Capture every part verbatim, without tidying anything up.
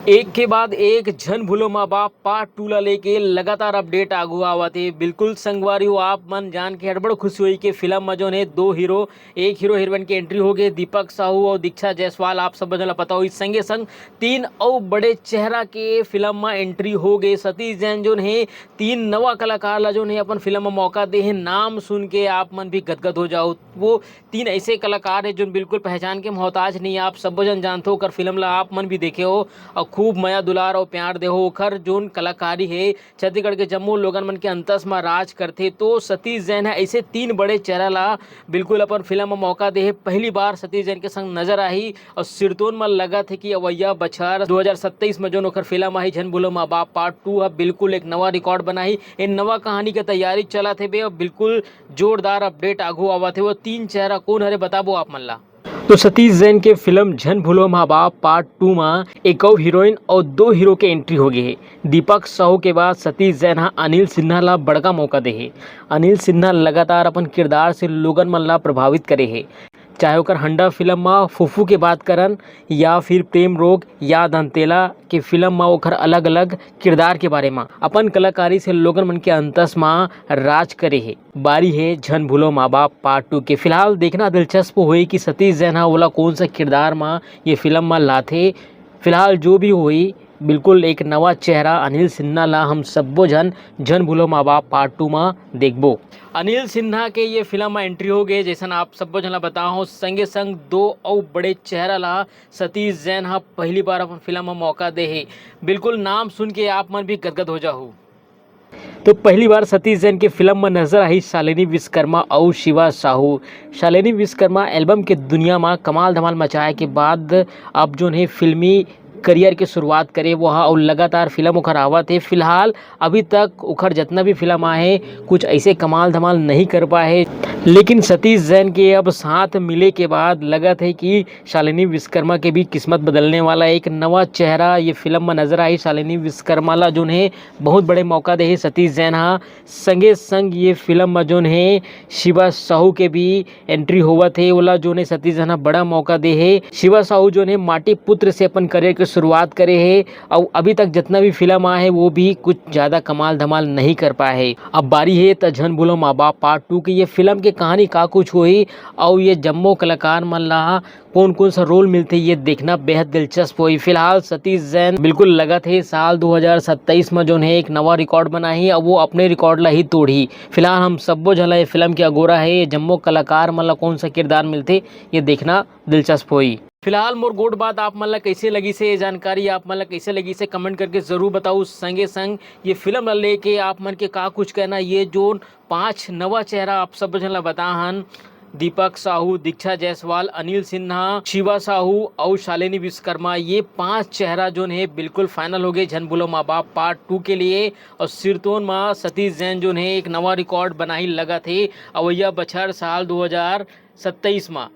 एक के बाद एक झन भूलो माँ बाप पार्ट टू ला लेके लगातार अपडेट आगू आवत हे। बिल्कुल संगवारी हो, आप मन जान के हड़बड़ खुशी होई के फिल्म म जोन हे दो हीरो, एक हीरो हीरोइन के एंट्री हो गए, दीपक साहू और दीक्षा जायसवाल, आप सब झन ला पता होई। संगे संग तीन अउ बड़े चेहरा के फिल्म म एंट्री हो गए। सतीश जैन जोन हे तीन नवा कलाकार ला जोन हे अपन फिल्म म मौका दे हे। नाम सुन के आप मन भी गदगद हो जाओ। वो तीन ऐसे कलाकार हे जोन बिल्कुल पहचान के मोहताज नहीं, आप सबो झन जानथो। ओकर फिल्म ला आप मन भी देखे हो और खूब मया दुलार और प्यार दे हो। ओकर जोन कलाकारी हे छत्तीसगढ़ के जम्मो लोगन मन के अंतस म राज करथे। तो सतीश जैन ह ऐसे तीन बड़े चेहरा ला बिल्कुल अपन फिल्म म मौका दे हे। पहली बार सतीश जैन के संग नजर आही और सिरतोन म लगत हे कि अवैया बछर दो हज़ार सत्ताईस म जोन ओकर फिल्म आही झन भूलो माँ बाप पार्ट टू ह बिल्कुल एक नवा रिकॉर्ड बनाही। इन नवा कहानी के तैयारी चलत हे बे और बिल्कुल जोरदार अपडेट आगू आवत हे। वो तीन चेहरा कौन हरे बताबो आप मन ला। तो सतीश जैन के फिल्म झन भूलो माँ बाप पार्ट टू म एक अउ हीरोइन और दो हीरो के एंट्री हो गए हे। दीपक साहू के बाद सतीश जैन ह अनिल सिन्हा ला बड़का मौका दे हे। अनिल सिन्हा लगातार अपन किरदार से लोगन मन ला प्रभावित करे हे, चाहे ओकर हंडा फिल्म म फूफू के बात करन या फिर प्रेम रोग या धनतेला के फिल्म म ओकर अलग-अलग किरदार के बारे म अपन कलाकारी से लोगन मन के अंतस म राज करे हे। बारी हे झन भूलो माँ बाप पार्ट टू के। फिलहाल देखना दिलचस्प होही कि सतीश जैन ह ओला कौन सा किरदार म ये फिल्म म लाथे। फिलहाल जो भी होही, बिल्कुल एक नवा चेहरा अनिल सिन्हा ला हम सब्बो झन झन भूलो माँ बाप पार्ट टू म देखबो। अनिल सिन्हा के ये फिल्म म एंट्री हो गए, जैसन आप सब्बो झन ला बता हो। संगे संग दो अउ बड़े चेहरा ला सतीश जैन ह पहली बार अपन फिल्म म मौका दे हे। बिल्कुल नाम सुन के आप मन भी गदगद हो जाहू। तो पहली बार सतीश जैन के फिल्म म नजर आही शालिनी विश्वकर्मा अउ शिवा साहू। शालिनी विश्वकर्मा एल्बम के दुनिया म कमाल धमाल मचाए के बाद अब जोन हे फिल्मी करियर के शुरुआत करे वो ह, अउ लगातार फिल्म ओखर आवत हे। फिलहाल अभी तक ओखर जितना भी फिल्म आए हे, कुछ ऐसे कमाल धमाल नहीं कर पाए हे, लेकिन सतीश जैन के अब साथ मिले के बाद लगत हे कि शालिनी विश्वकर्मा के भी किस्मत बदलने वाला एक नवा चेहरा ये फिल्म म नजर आही। शालिनी विश्वकर्मा ला जोन हे बहुत बड़े मौका दे हे सतीश जैन ह। संगे संग ये फिल्म म जोन हे शिवा साहू के भी एंट्री होवत हे, ओला जोन हे सतीश जैन ह बड़ा मौका दे हे। शिवा साहू जोन हे माटी पुत्र से अपन करियर के शुरुआत करे हे, अउ अभी तक जितना भी फिल्म आए हे वो भी कुछ ज्यादा कमाल धमाल नहीं कर पाए हे। अब बारी हे त झन भूलो माँ बाप पार्ट टू के। ये फिल्म के कहानी का कुछ होही अउ ये जम्मो कलाकार मन ला कौन कौन सा रोल मिलथे, ये देखना बेहद दिलचस्प होही। फिलहाल सतीश जैन बिल्कुल लगत हे साल दो हज़ार सत्ताईस म जोन हे एक नवा रिकॉर्ड बनाही, अब वो अपने रिकॉर्ड ला ही तोड़ही। फिलहाल हम सब्बो झन ला ये फिल्म के अगोरा हे, ये जम्मो कलाकार मन ला कौन सा किरदार मिलथे, ये देखना दिलचस्प होही। फिलहाल मोर गोठ बात आप मन ला कैसे लगिस हे, ये जानकारी आप मन ला कैसे लगिस हे, कमेंट करके जरूर बताओ। संगे संग ये फिल्म ला लेके आप मन के का कुछ कहना, ये जोन पांच नवा चेहरा आप सब झन ला बता हन, दीपक साहू, दीक्षा जायसवाल, अनिल सिन्हा, शिवा साहू अउ शालिनी विश्वकर्मा, ये पांच चेहरा जोन हे बिल्कुल फाइनल हो गए झन भूलो माँ बाप पार्ट टू के लिए। और सिरतोन मा सतीश जैन जोन हे एक नवा रिकॉर्ड बनाही लगत हे अवैया बछर साल दो हज़ार सत्ताईस मा।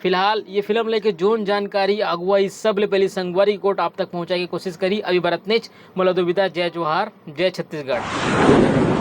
फिलहाल ये फिल्म लेके जोन जानकारी आगू आही, सबले पहले संगवारी गोठ आप तक पहुंचाए के कोशिश करी। अभी बर अतनेच, मोला दो विदा, जय जोहार, जय छत्तीसगढ़।